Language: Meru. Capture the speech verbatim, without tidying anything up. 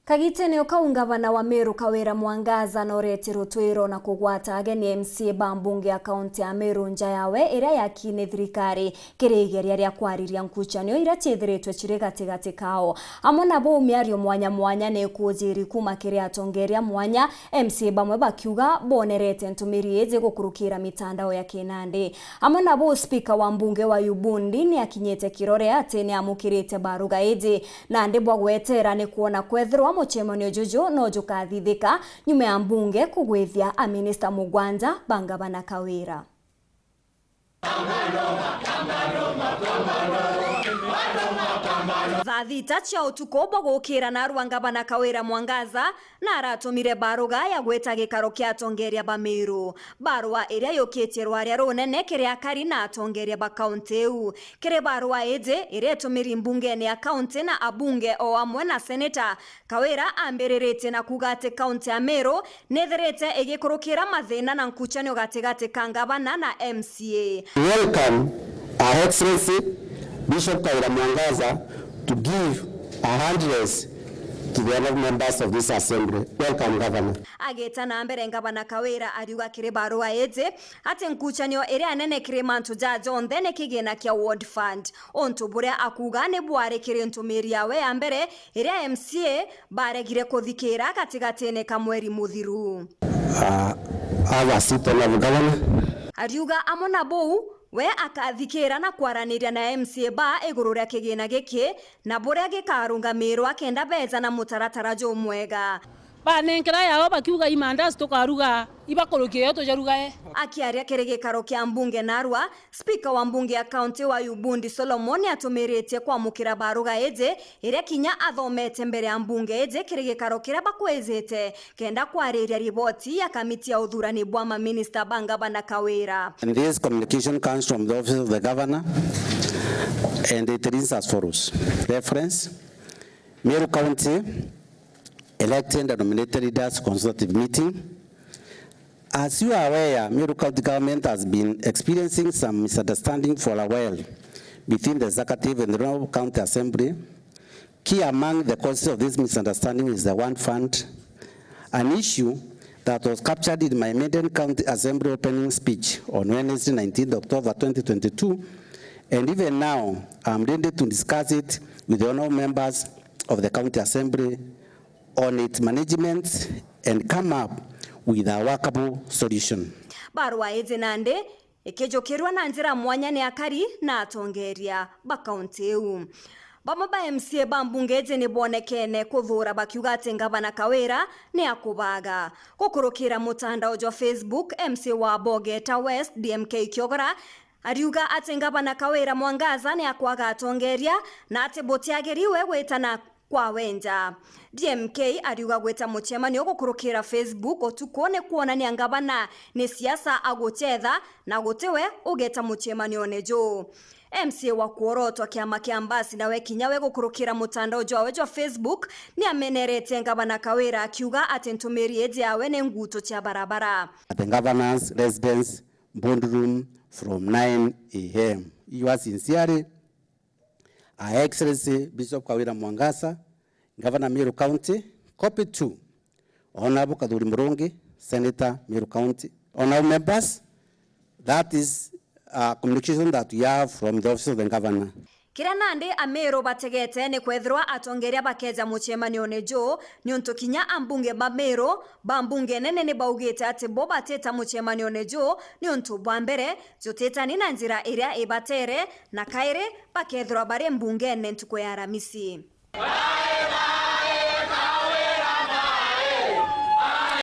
Kagitene o kau, ngavana wa Meru Kawira Mwangaza noretie rutwiro na kugwata ageni M C A ba mbunge ya kaunti ya Meru nja yawe iria yaki ni thirikari kiri igeria ria kwariria nkucanio iria ciithiritwe ciri gatigati kao. Amwe nabo miario mwanya mwanya ni ikujiri kuma kiri atongeria mwanya, M C A bamwe bakiuga bonerete ntumiri iji gukurukira mitandao ya kinandi. Amwe nabo spika wa mbunge wa Ubundi ni akinyite kirore ati ni amukirite baruga iji, nandi bwa gwetera ni kwona kwethirwa mucemanio juju no jukathithika nyuma ya mbunge kugwithia a minista mugwanja ba ngavana Kawira. Thaa thita cia utuku bwa gukira narua ngavana Kawira Mwangaza na aratumire baruga ya gwita gikaro kia atongeria ba Meru. Barua iria yukitie rwaria runene kiri akari na atongeria ba kaunti iu. Kiri barua iji iria itumiri mbungene ya kaunti na abunge o amwe na seneta, Kawira ambiriritie na kuuga ati kaunti ya Meru nithirite igikurukira mathina na nkucanio gatigati ka ngavana na M C A. Welcome, Her Excellency Bishop Kawira Mwangaza, to give a hand raise to the honourable members of this assembly. Welcome, Governor. Agita na mbere, ngavana Kawira ariuga kiri barua iji ati nkucanio iria nene kiri mantu ja jonthe ni kigina kia Ward Fund, untu buria akuuga ni bwari kiri ntumiri yawe ya mbere iria M C A baregire kuthikira gatigatine ka mweri muthiru. Uh, have a seat, Honourable Governor. Ariuga amwe na buu, we akathikira na kwaraniria na M C A ba iguru ria kigina giki na buria gikarungamirwa kenda beja na mutaratara jumwega. Banenkera yao bakiuga, "Imandazi tukaruga, ibakurukia yo tujarugae." Akiaria kiri gikaro kia mbunge narua, spika wa mbunge ya kaunti wa Ubundi Solomon atumiritie kwamukira baruga iji, iria kinya athomete mbere ya mbunge iji kiri gikaro kiria bakwijite, kenda kwariria riboti ya kamiti ya uthurani bwa maminista ba ngavana Kawira. And this communication comes from the office of the governor, and it reads as follows. Reference, Meru County, elected and nominated leaders consultative meeting. As you are aware, Meru County Government has been experiencing some misunderstanding for a while between the executive and the Honourable County Assembly. Key among the causes of this misunderstanding is the Ward Fund, an issue that was captured in my maiden County Assembly opening speech on Wednesday, nineteenth October twenty twenty-two, and even now, I'm ready to discuss it with the honourable members of the County Assembly on its management and come up with a workable solution. Barua iji nandi ikijukirwa na njira mwanya ni akari na atongeria ba kaunti iu. Bamwe ba M C A ba mbunge iji ni bonekene kuthuura bakiuga ati ngavana Kawira ni akubaga. Gukurukira mutandao jwa Facebook, M C A wa Bogeta West, D M K Kiogora, ariuga ati ngavana Kawira Mwangaza ni akwaga atongeria na ati butiagiriwe gwitana kwa wenja. D M K ariuga gwita mucemanio gukurukira Facebook utuku ni kwonania ngavana ni siasa aguchetha na gutiwe ugeta mucemanione juu. M C A wa kuorotwa kiama kia Mbasi nawe kinya we gukurukira mutandao jwawe jwa Facebook ni ameneretie ngavana Kawira akiuga ati ntumiri iji yawe ni nguto cia barabara. At the governor's residence, boardroom from nine a m. Yours sincerely, Her Excellency Bishop Kawira Mwangaza, Governor Meru County, copy to Honourable Kathuri Murungi, Senator Meru County. Honourable members, that is a communication that we have from the office of the Governor. Kiria nandi Ameru bategete ni kwethirwa atongeria bakeja mucemanione juu, niuntu kinya ambunge ba Meru ba mbunge nene ni baugite ati bo batita mucemanione juu niuntu bwa mbere, jutitani na njira iria ibatere, na kairi bakethirwa bari mbungene ntuku ya Aramisi.